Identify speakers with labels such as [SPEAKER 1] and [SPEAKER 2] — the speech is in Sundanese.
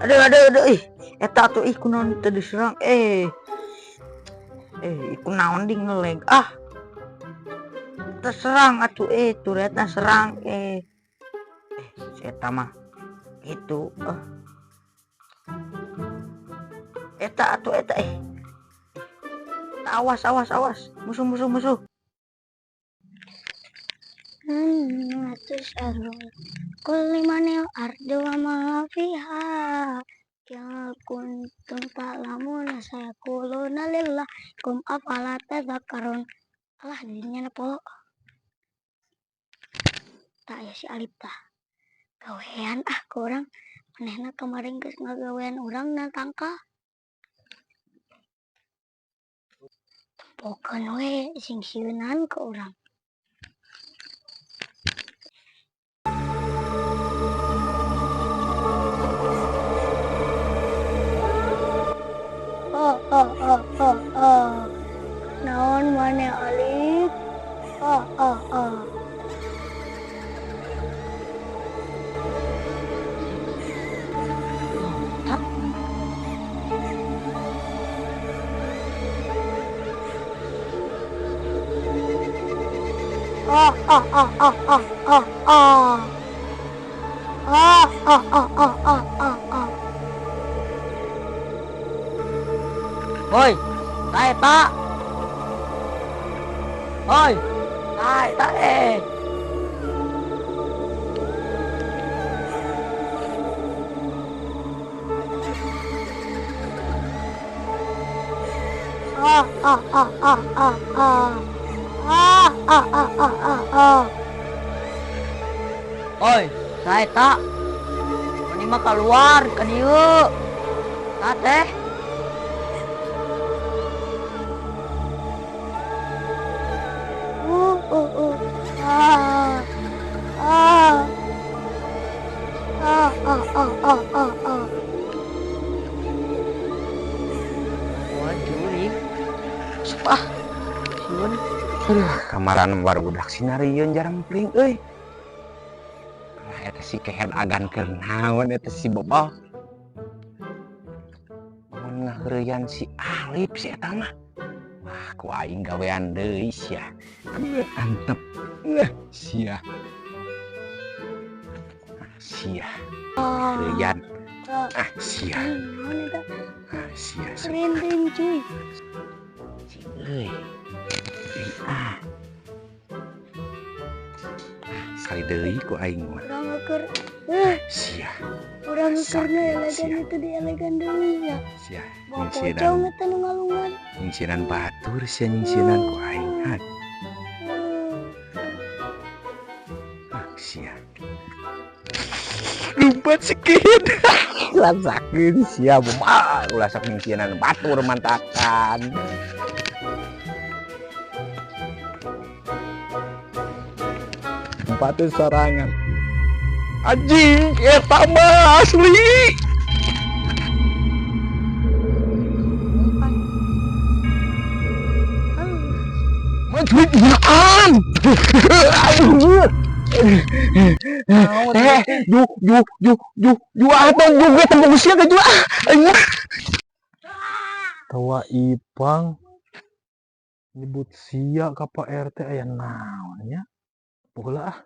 [SPEAKER 1] Aduh, aduh, aduh, ih. Eta atuh, ih, kunaon teu diserang, eh. Eh, kunaon di ngeleg, ah. Terserang atuh, eh, turretna serang, eh. Eh, si eta mah gitu, ah. Eta atuh eta, eh. Awas, awas, awas. Musuh, musuh, musuh.
[SPEAKER 2] Tus'alun kulli manil ardu wa ma fiha ya kuntum ta'lamuna sayaquluna lillah kum afala tadhakkarun. Alah, dirinya po tak ya si Alif tah gawean, ah, ku urang manehna kemarin geus ngagawean urang na tangkal tempokeun we sing sieunan ke urang. Oh, oh, oh, oh, oh. Naon maneh, Alif? Oh, oh, oh.
[SPEAKER 1] Tak.
[SPEAKER 2] Oh, oh, oh, oh, oh, oh, oh. Oh, oh, oh, oh, oh, oh, oh.
[SPEAKER 1] Oi, tae tak. Oi, tae tae.
[SPEAKER 2] Oh, oh, oh, oh, oh, oh. Oh, oh, oh, oh, oh, oh.
[SPEAKER 1] Oi, tae tak. Ini mah keluar ka dieu. Tak teh.
[SPEAKER 2] Ah. Ah. Ah, ah, ah, ah, ah, ah.
[SPEAKER 1] Wah, jurig. Sumpah. Siun.
[SPEAKER 3] Aduh, kamaran barudak sinarieun jarang pling euy. Lah eta si kehed agan keur naon eta si Bobol. Bangun ngaheureuyan si Alif si eta mah. Wah, ku aing gawean deui sia. Antep. Sia. Sia. Heureuyan. Ah, sia. Ah, sia.
[SPEAKER 2] Merinding cuy.
[SPEAKER 3] Cing euy. Ah. Sekali deui ku aing mah.
[SPEAKER 2] Urang ngeukeur.
[SPEAKER 3] Sia.
[SPEAKER 2] Urang ngeukeurna elegan
[SPEAKER 3] Sia.
[SPEAKER 2] Itu di elegan deui ya.
[SPEAKER 3] Sia.
[SPEAKER 2] Bawa
[SPEAKER 3] Nyingsieunan.
[SPEAKER 2] pocong eta nu ngalungan.
[SPEAKER 3] Nyingsieunan batur sia nyingsieunan ku aing. Ah. Ah, sia. Lumpat sikit. Lasakeun sia boba. Ulah sok nyingsieunan batur mantakan. Empatnya sorangan. Anjing, eta mah asli. Maju ginaan. Eh, ju ju ju ju ju atau juga tembung sia ke ju ah.
[SPEAKER 4] Tawa Ipang nyebut sia ka Pak RT aya naon nya? Bola ah.